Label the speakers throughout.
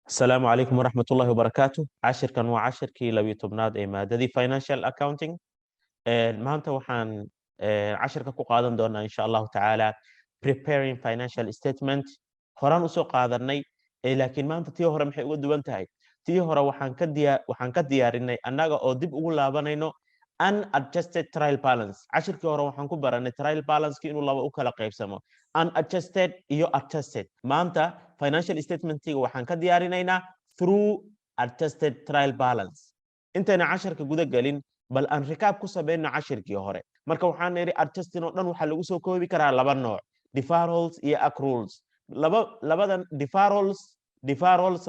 Speaker 1: Asalaamu calaykum waraxmat ullahi wabarakaatu. Cashirkan waa cashirkii 12aad ee maadadii financial accounting. Maanta waxaan cashirka ku qaadan doonaa, insha Allahu tacaala, preparing financial statement. Horaan usoo qaadanay, laakiin maanta tii hore maxay uga duwan tahay? Tii hore waxaan ka diyaarinay annaga oo dib ugu laabanayno unadjusted trial balance. Cashirkii hore waxaan ku baranay trial balanceki inuu laba u kala qaybsamo, unadjusted iyo adjusted. Maanta financial statementiga waxaan ka diyaarinaynaa through adjusted trial balance. Intayna casharka guda gelin, bal aan recap ku samayno cashirkii hore. Marka waxaan nidhi, adjusting oo dhan waxaa lagu soo koobi karaa laba nooc, deferrals iyo accruals. Laba labadan deferrals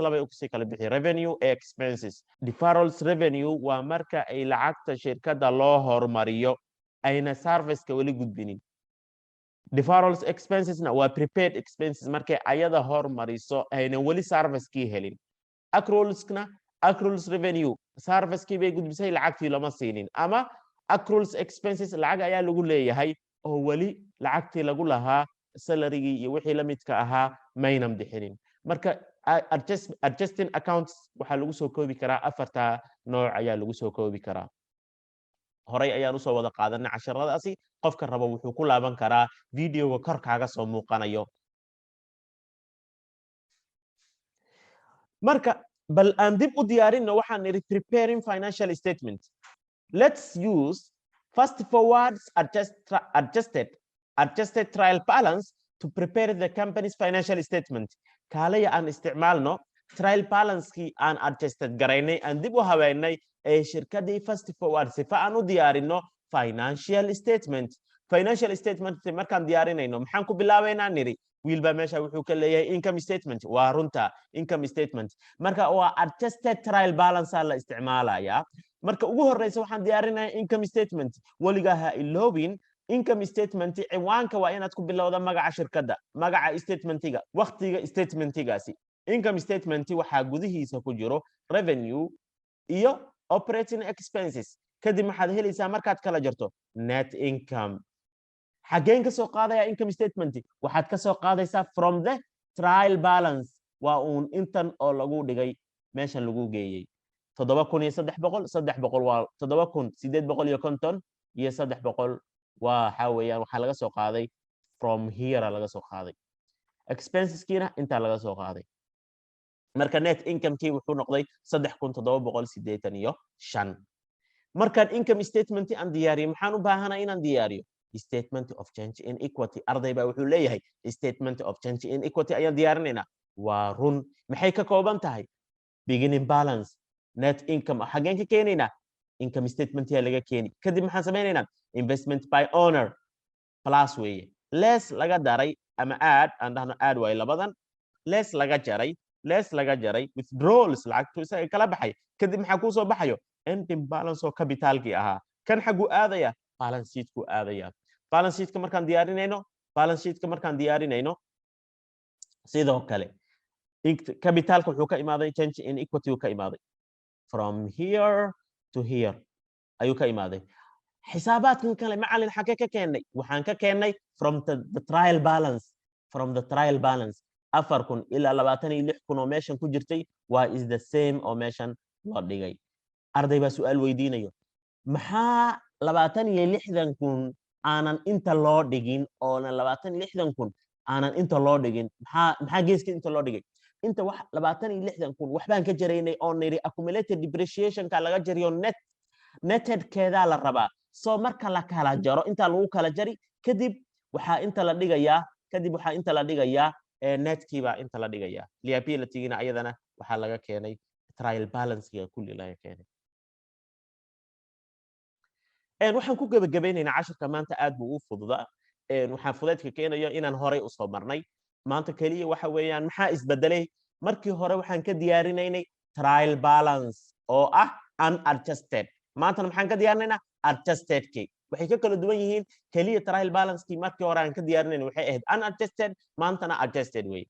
Speaker 1: labay kusii kala bixi, revenue ee expenses. Deferrals revenue waa marka ay lacagta shirkadda loo hormariyo, ayna serviceka weli gudbinin. Deferrals expensesna waa prepaid expenses, markay ayada hormariso, ayna weli servicekii helin. Accrualskna, accruals revenue, servicekii bay gudbisay, lacagtii lama siinin, ama accruals expenses, lacag ayaa lagu leeyahay oo weli lacagtii lagu lahaa, salarygii iyo wixii la midka ahaa, maynan bixinin. Marka adjusting accounts waxaa lagu soo koobi karaa afartaa nooc ayaa lagu soo koobi karaa. Horey ayaan usoo wada qaadanay casharadaasi. Qofka rabo wuxuu ku laaban karaa videoga kor kaaga soo muuqanayo. Marka bal aan dib u diyaarinno. Waxaan nidhi, preparing financial statement, let's use Fast Forwards adjusted trial balance to prepare the company's financial statement. Kaalaya aan isticmaalno trial balancekii aan adjusted garaynay, aan dib u habeynay ee shirkadii Fast Forward, sifa aan u diyaarinno financial statement. Financial statement markaan diyaarinayno, maxaan ku bilaabaynaa? Nidhi, wiil baa meesha wuxuu ka leeyahay income statement. Waa runta, income statement marka waa adjusted trial balance la isticmaalayaa. Marka ugu horeysa waxaan diyaarinayaa income statement. Weligaa ha iloobin, income statement ciwaanka waa inaad ku bilowda magaca shirkadda, magaca statementiga, waqtiga statementigaasi. Income statement waxaa gudihiisa ku jiro revenue iyo operating expenses. Kadib waxaad helaysaa, markaad kala jarto, net income. Xaggeen ka soo qaadaya income statement? Waxaad ka soo qaadaysaa from the trial balance. Waa uun intan oo lagu dhigay meeshan lagu geeyey, 7300, 300, waa 7850 iyo 300. Waxa weeyaan waxaa laga soo qaaday from here laga soo qaaday, expenseskiina intaa laga soo qaaday. Marka net incomekii wuxuu noqday 3785. Markaan income statement aan diyaariyo, maxaan u baahanaa inaan diyaariyo? Statement of change in equity. Arday baa wuxuu leeyahay, statement of change in equity ayaan diyaarinaynaa. Waa run. Maxay ka kooban tahay? Beginning balance, net income. Xaggeen ka keenaynaa? Income statement yaa laga keeni. Kadib maxaan samaynaynaa? Investment by owner plus weeye, less laga daray, ama add aan dhahno, add waaye labadan, less laga jaray withdrawals, lacagtu isaga kala baxay. Kadib maxaa kuu soo baxayo? Ending balance oo capitalkii ahaa. Kan xaguu aadaya? Balance sheetkuu aadaya. Balance sheetka markaan diyaarinayno, sidoo kale capitalka wuxuu ka imaaday change in equity uu ka imaaday, from here to here ayuu ka imaaday. Xisaabaadkan kale, macalin, xagee ka keennay? Waxaan ka keennay from the trial balance. From the trial balance, 4000 ilaa 26,000 oo meeshan ku jirtay waa is the same oo meeshan loo dhigay. Arday baa su-aal weydiinayo: maxaa 62,000 aanan inta loo dhigin, oonan 62,000 aanan inta loo dhigin? Maxaa geeska inta loo dhigay? Inta wax 62,000 waxbaan ka jaraynay oo nidhi accumulated depreciationka laga jariyo, netedkeedaa la rabaa. So marka la kala jaro, intaa lagu kala jari, kadib waxaa inta la dhigayaa, netkiibaa inta la dhigayaa. Liabilitygiina ayadana waxaa laga keenay trial balancega, kulli laga keenay. Waxaan ku gebagabaynaynaa cashirka maanta. Aad buu u fududaa. Waxaan fudeydka keenayo inaan horay usoo marnay. Maanta keliya waxa weeyaan, maxaa isbedelay? Markii hore waxaan ka diyaarinaynay trial balance oo ah unadjusted. Maantana maxaan ka diyaarinaynaa? Adjustedki. Waxay ka kala duwan yihiin keliya, trial balancekii markii hore aan ka diyaarinayna waxay ahayd unadjusted, maantana adjusted wey.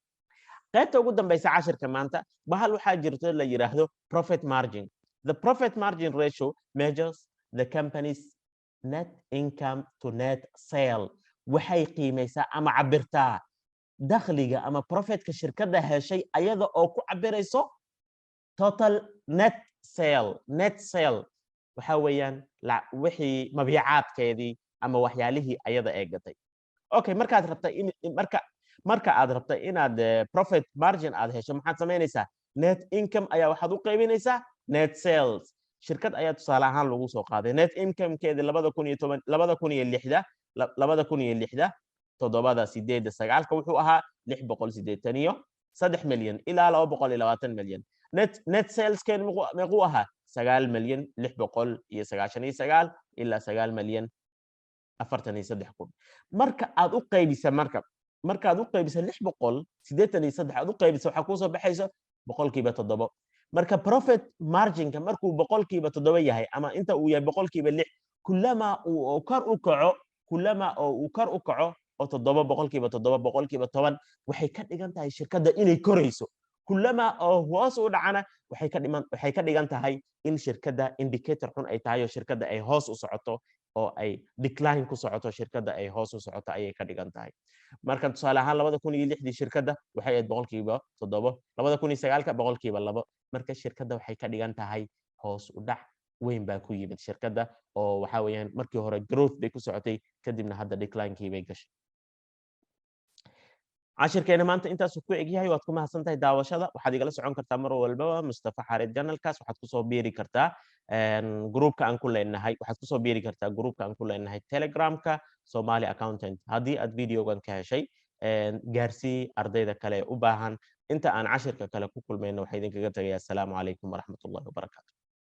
Speaker 1: Qaybta ugu dambaysa cashirka maanta, bahal waxaa jirto la yiraahdo profit margin. The profit margin ratio measures the company's net income to net sale. Waxay qiimaysaa ama cabirtaa dakhliga ama profitka shirkadda heshay, ayada oo ku cabirayso. Total net sale, net sale waxa weeyaan wixii mabiicaadkeedii ama waxyaalihii ayada ee gatay. Okay, markaad rabta in marka marka aad rabta inaad profit margin aad hesho, maxaad samaynaysaa? Net income ayaa waxaad u qaybinaysaa net sales. Shirkad ayaa tusaale ahaan lagu soo qaaday. Net incomekeedi 2010, 2006da, 2006da, toddobada, sideedda, sagaalka wuxuu ahaa 683 milyan ilaa 220 milyan. Net saleskeen meequu ahaa? 9,699,000 ilaa 9,043,000. Marka aad u qaybisa, markaad u qaybisa 683 aad u qaybisa, waxaa kuusoo baxayso 7%. Marka profit marginka markuu 7% yahay ama inta uu yahay 6%, kullama uu kor u kaco, kullama oo uu kor u kaco oo 7, 7%, 10%, waxay ka dhigan tahay shirkadda inay korayso. Kullama oo hoos u dhacana, waxay ka dhigan tahay in shirkadda indicator xun ay tahay oo shirkadda ay hoos u socoto oo ay decline ku socoto, shirkadda ay hoos u socoto ayay ka dhigan tahay. Marka tusaale ahaan, 2006dii shirkadda waxay ahayd 7%, 2009ka 2%. Marka shirkadda waxay ka dhigan tahay hoos u dhac weyn baa ku yimid shirkadda, oo waxa weeyaan markii hore growth bay ku socotay, kadibna hadda declinekii bay gashay. Cashirkeena maanta intaasuu ku egyahay. Waad ku mahadsan tahay daawashada. Waxaad igala socon kartaa mar walbaba Mustafa Xarid channelkaas. Waxaad kusoo biiri kartaa groupka aan ku leenahay, waxaad kusoo biiri kartaa groupka aan ku leenahay Telegramka, Somali Accountant. Haddii aad videogan ka heshay, gaarsii ardayda kale u baahan. Inta aan cashirka kale ku kulmayno, waxaa idinkaga tagaya asalaamu calaykum waraxmatullahi wabarakaatu.